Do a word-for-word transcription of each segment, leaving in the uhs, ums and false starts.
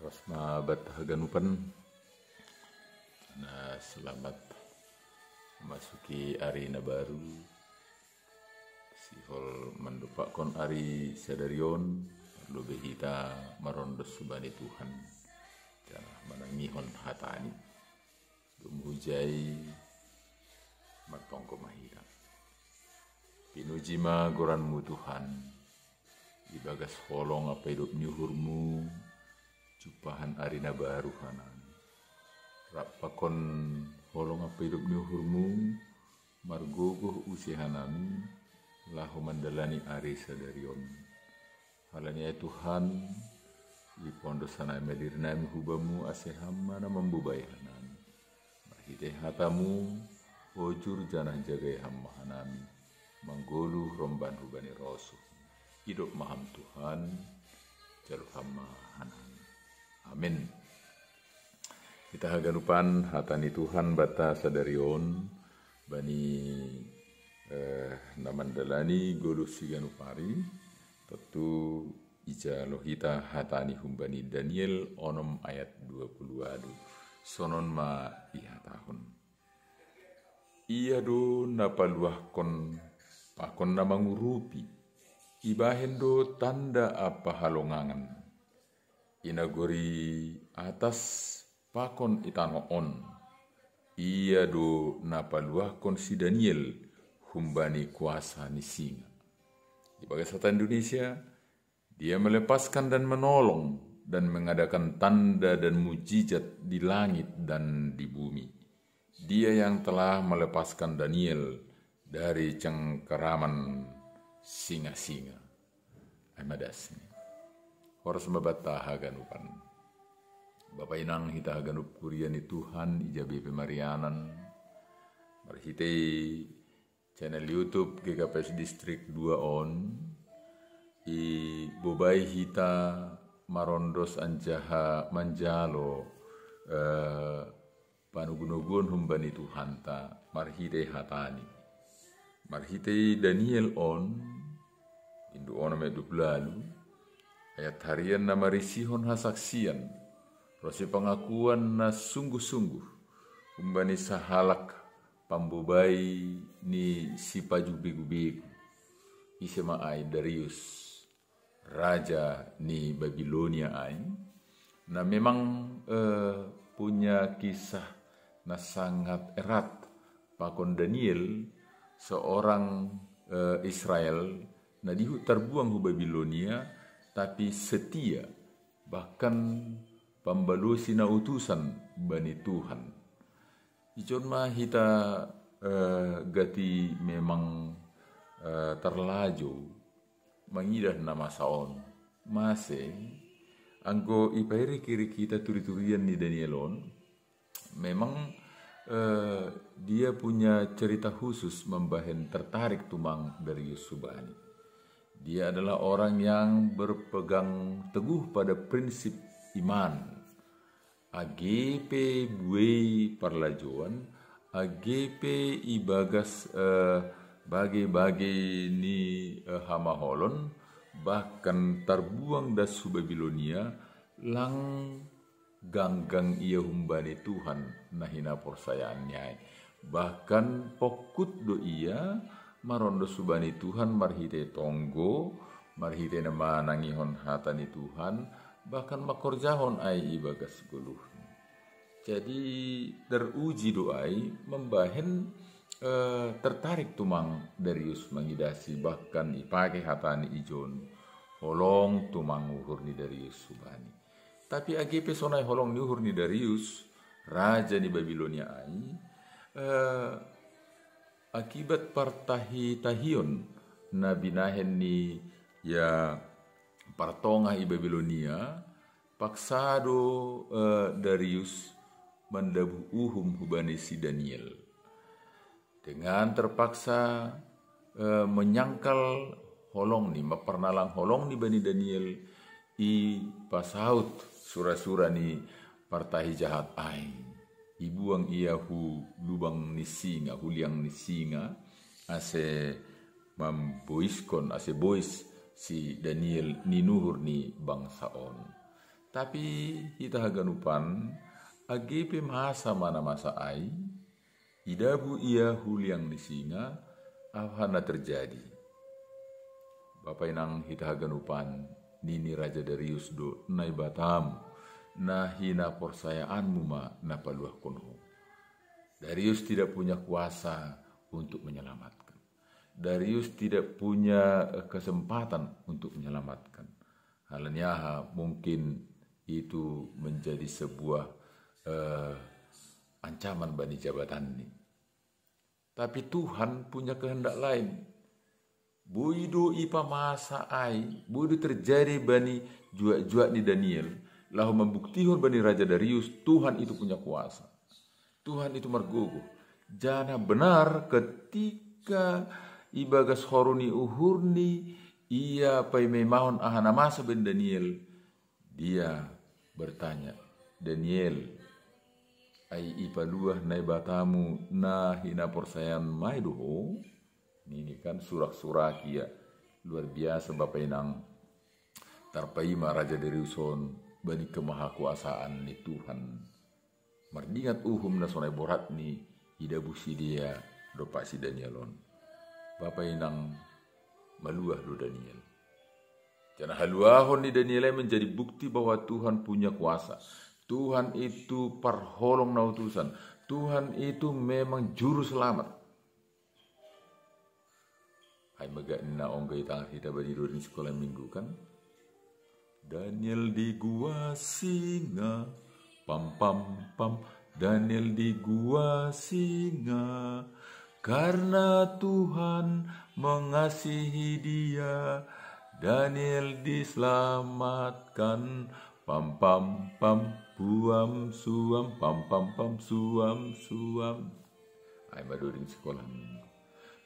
Pas ma banta haganupan, na selamat masuki ari na baru. Sihol mandompakkon ari sadari on, lobe hita marondos hubani Tuhan, janah manangihon hatani. Domu hujai, martonggo ma hita. Pinuji ma goranmu Tuhan, ibagas holong ampa idop ni uhurmu, jumpahan ari na baru hanami. Rap pakon holong ampa idop ni uhurmu, margogoh use hanami, laho mandalani ari sadari on. Halani ai Tuhan, ipondos hanami ma dirinami hu Bamu ase Ham ma na mambobai hanami. Marhitei hatamu, hojur janah jagai Ham ma hanami, manggoluh romban hubani rosuh. Idop ma Ham Tuhan, jalo Ham ma hanami. Amin. Hita haganupan, hata ni Tuhan banta sadari on, bani eh, na mandalani goluh siganup ari, tontu ijalo hita hatani humbani Daniel onom ayat dua puluh walu. Sonon ma ihatahon. Ia do na paluahkon pakon na mangurupi, ibahen do tanda ampa halongangan. I nagori atas pakon i tanoh on. Ia do na paluahkon si Daniel humbani kuasa ni singa. Ibagas hata Indonesia, Dia melepaskan dan menolong dan mengadakan tanda dan mujizat di langit dan di bumi. Dia yang telah melepaskan Daniel dari cengkeraman singa-singa. Ai ma dasni. Horas ma banta haganupan. Bapa inang hita haganup kuria ni Tuhan ija be pe marianan. Marhitei channel YouTube G K P S Distrik dua on, ibobai hita marondos anjaha manjalo eh, panogunoguon humbani Tuhanta marhitei hatani. Marhitei Daniel on, bindu onom ayat dua puluh walu, ayat harian na marisihon hasaksian, ronsi pangakuan na sungguh-sungguh, humbani sahalak pambobai ni sipajuh begu-begu. Ise ma ai? Darius, raja ni Babilonia ai, na memang eh, punya kisah na sangat erat pakon Daniel, seorang eh, Israel na dihut tarbuang hu Babilonia, tapi setia, bahkan pambalosi na utusan bani Tuhan. Ijon ma hita eh, gati memang eh, tarlajo mangidah na masa on. Mase, anggo ipairiki-iriki hita turi-turian ni Daniel on, memang eh, dia punya cerita khusus mambahen tertarik tumang Darius hubani. Dia adalah orang yang berpegang teguh pada prinsip iman. Age pe buei parlajoan, age pe ibagas eh, bage-bage ni eh, hamaholon, bahkan tarbuang das hu Babilonia, lang ganggang ia humbani Tuhan na hinaporsayaanni ai. Bahkan pongkut do ia marondos hubani Tuhan marhitei tonggo, marhitei na manangihon hata ni Tuhan, bahkan mangkorjahon ai ibagas goluhni. Jadi teruji do ai mambahen eh, tertarik tumang Darius mangidasi, bahkan ipake hatani ijon holong tumang uhur ni Darius hubani. Tapi age pe sonai holong ni uhur ni Darius, raja ni Babilonia ai, eh, akibat partahi-tahion na binahen ni ia partongah i Babilonia, paksa do eh, Darius mandabuh uhum hubani si Daniel. Dengan terpaksa eh, menyangkal holongni, mamparnalang holongni bani Daniel, ipasaut sura-sura ni partahi jahat ai. Ibuang ia hu lubang ni singa, hu liang ni singa, ase mamboiskon, ase bois si Daniel ninuhur ni bangsa on. Tapi hita haganupan, age pe masa ma na masa ai, idabu ia huliang ni singa, aha na terjadi? Bapa inang hita haganupan, nini Raja Darius do Naibatamu, na hinaporsayaanmu ma na paluahkon ho. Darius tidak punya kuasa untuk menyelamatkan. Darius tidak punya eh, kesempatan untuk menyelamatkan. Halani aha? Mungkin itu menjadi sebuah eh, ancaman bani jabatanni. Tapi Tuhan punya kehendak lain. Boi do ipamasa ai, boi do terjadi bani juak-juak ni Daniel, laho mambuktihon bani Raja Darius, Tuhan itu punya kuasa. Tuhan itu margogoh. Janah benar ketika ibagas horong ni uhurni, ia paimaimahon aha na masa bani Daniel, dia bertanya, Daniel, ai ipaluah Naibatamu na hinaporsayaanmu ai do ho? Nini kan surak-surak ia. Luar biasa Bapa inang, tarpaima Raja Darius on bani kemahakuasaan ni Tuhan. Mardingat uhum na sonai boratni, idabu sidea dompak si Daniel on. Bapa inang, maluah do Daniel. Janah haluahon ni Daniel ai menjadi bukti bahwa Tuhan punya kuasa. Tuhan itu parholong na utusan. Tuhan itu memang juru selamat. Ai magak ni na ongga itangan hita bani doding sikola minggu kan. Daniel di gua singa, pam pam pam. Daniel di gua singa, karena Tuhan mengasihi dia. Daniel diselamatkan, pam pam pam, puam suam, pam pam pam, suam suam. Ai ma doding sikola minggu.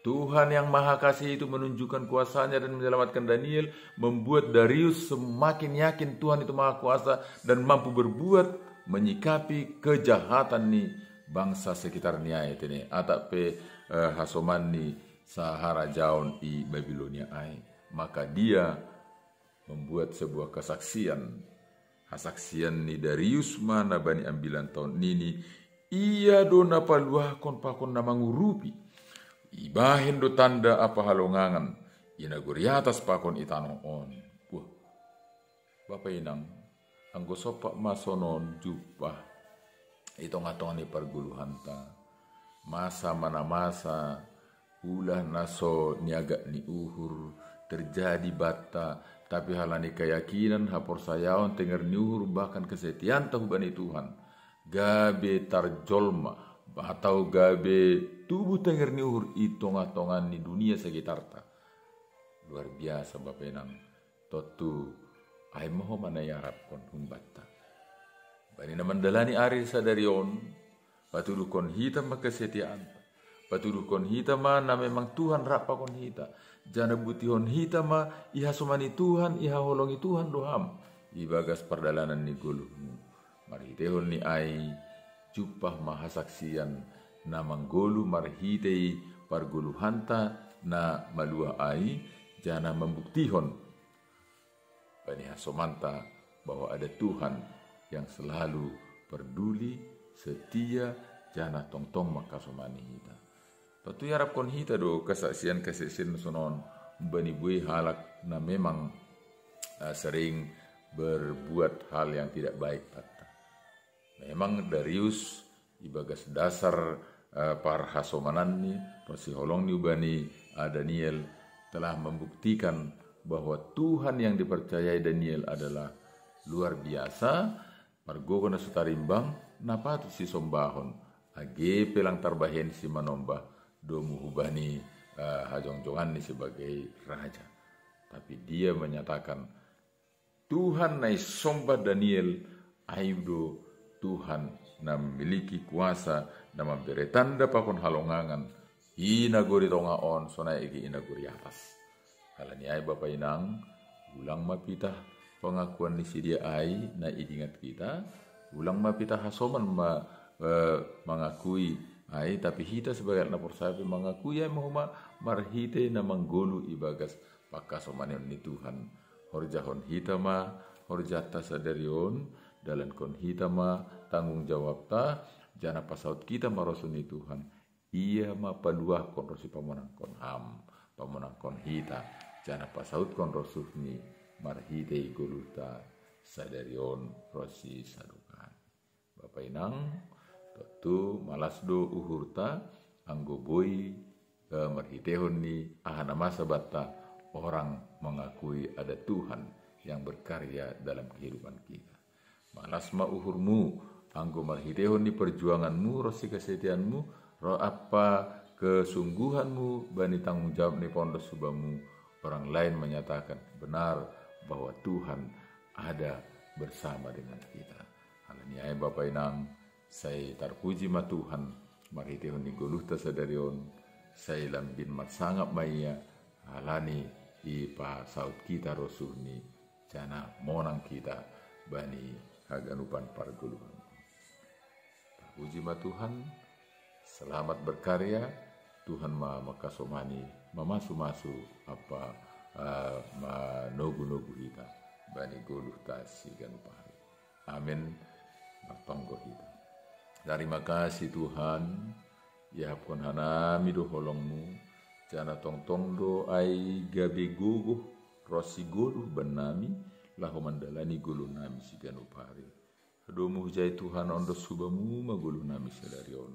Tuhan yang Maha Kasih itu menunjukkan kuasanya dan menyelamatkan Daniel, membuat Darius semakin yakin Tuhan itu Maha Kuasa dan mampu berbuat menyikapi kejahatan ni bangsa sekitarnya itu nih. Atap pe eh, hasoman ni sahara jaon i Babilonia ai. Maka dia membuat sebuah kesaksian. Hasaksian ni Darius ma na bani ambilan taon nini, ia do na paluahkon pakon na mangurupi. Ibahen do tanda apa halongangan, i nagori atas pakon i tanoh on. Wah, Bapa inang, anggo sompat ma sonon jumpah i tongah-tongah ni pargoluhanta, masa ma na masa, ulah na so niagak ni uhur terjadi banta, tapi halani keyakinan, haporsayaon, tenger ni uhur, bahkan kesetiaanta hubani Tuhan, gabe tarjolma atau gabe tubuh tenger ni uhur i tongah-tongah ni dunia sekitarta. Luar biasa Bapa inang. Tontu ai ma homa na iarapkon humbanta. Bani na mandalani ari sadari on, patuduhkon hita ma kesetiaanta. Patuduhkon hita ma na memang Tuhan rap pakon hita. Janah butihon hita ma ihasomani Tuhan, ihaholongi Tuhan do ham ibagas pardalanan ni goluhmu. Marhiteihon ni ai jumpah ma hasaksian na manggoluh marhitei pargoluhanta na maluah ai, janah mambuktihon bani hasomanta bahwa ada Tuhan yang selalu perduli, setia, janah tongtong mangkasomani hita. Tontu iarapkon hita do kesaksian-kesaksian sonon bani buei halak na memang uh, sering berbuat hal yang tidak baik banta. Memang Darius ibagas dasar uh, parhasomananni, parsiholongni ubani uh, Daniel telah membuktikan bahwa Tuhan yang dipercayai Daniel adalah luar biasa, margogoh na so tarimbang, na patut sisombahon, age pe lang tarbahen si manombah domu hubani uh, hajongjonganni sebagai raja. Tapi dia menyatakan Tuhan na isombah Daniel, ai do Tuhan na memiliki kuasa, na mambere tanda pakon halongangan i nagori tongah on sonai age i nagori atas. Halani ai Bapa inang, ulang ma pitah pengakuan ni sidea ai na idingat kita, ulang ma pitah hasoman ma eh, mangakui ai, tapi hita sebagai anak porsaya pe mangakui ai ma homa marhitei na manggoluh ibagas pangkasomanion ni Tuhan. Horjahon hita ma Horjata sadari on, dalankon hita ma tanggung jawabta, janah pasaut kita ma rosuh ni Tuhan. Ia ma paluahkon ro sipamonangkon ham, pamonangkon hita, janah pasautkon rosuhni marhitei goluhta sadari on ro sisadokahni. Bapa inang, tontu malas do uhurta, anggo boi eh, marhiteihon ni aha na masa banta orang mengakui ada Tuhan yang berkarya dalam kehidupan kita. Malas ma uhurmu, anggo marhiteihon ni perjuanganmu ro sikasetianmu, ro ampa kesungguhanmu bani tanggung jawab ni pondos hubamu, orang lain menyatakan benar bahwa Tuhan ada bersama dengan kita. Halani ai Bapa inang, sai tarpuji ma Tuhan marhiteihon ni goluhta sadari on, sai lambin marsangap ma Ia, halani ipasaut kita rosuhni, janah monang kita bani haganupan pargoluhan. Tarpuji ma Tuhan, selamat berkarya, Tuhan ma mangkasomani, mamasu-masu ampa uh, manogu-nogu hita bani goluhta siganup ari. Amin. Martonggo hita. Tarima kasih Tuhan, iahapkon hanami do holongmu, janah tongtong do ai gabe gogoh ronsi goluh bannami, laho mandalani goluhnami siganup ari. Domu hujai Tuhan ondos hubamu ma goluhnami sadari on.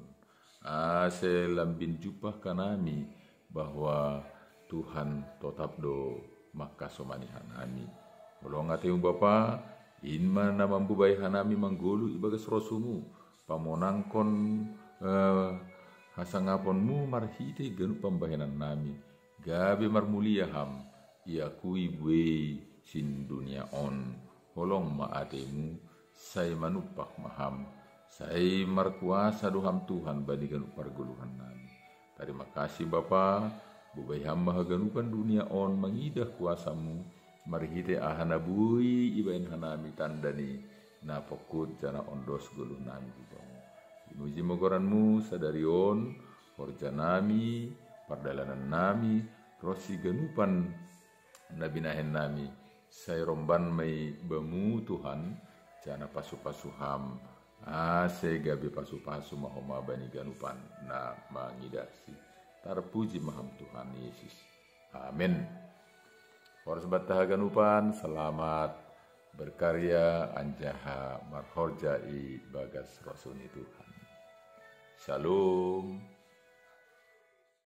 Ase lambin jumpah hanami bahwa Tuhan totap do mangkasomani hanami. Holong atemu Bapa, in ma na mambobai hanami manggoluh ibagas rosuhmu, pamonangkon eh, hasangaponmu marhitei ganup pambahenannami, gabe marmulia ham, iakui buei sindunia on. Holong ma atemu, sai manumpak ma ham, sai markuasa do ham Tuhan bani ganup pargoluhannami. Tarima kasih Bapa, bobai ham ma haganupan dunia on mangidah kuasamu, marhitei aha na boi ibahen hanami tanda ni na pongkut janah ondos goluhnami hubamu. Imuji ma goranmu sadari on, horjanami, pardalanannami, ronsi ganupan na binahennami, sai romban ma i bamu Tuhan, janah pasu-pasu ham, ase gabe pasu-pasu ma homa bani ganupan na mangidahsi. Tarpuji ma ham Tuhan Yesus. Amin. Horas banta haganupan, selamat berkarya anjaha marhorja ibagas rosuh ni Tuhan. Shalom.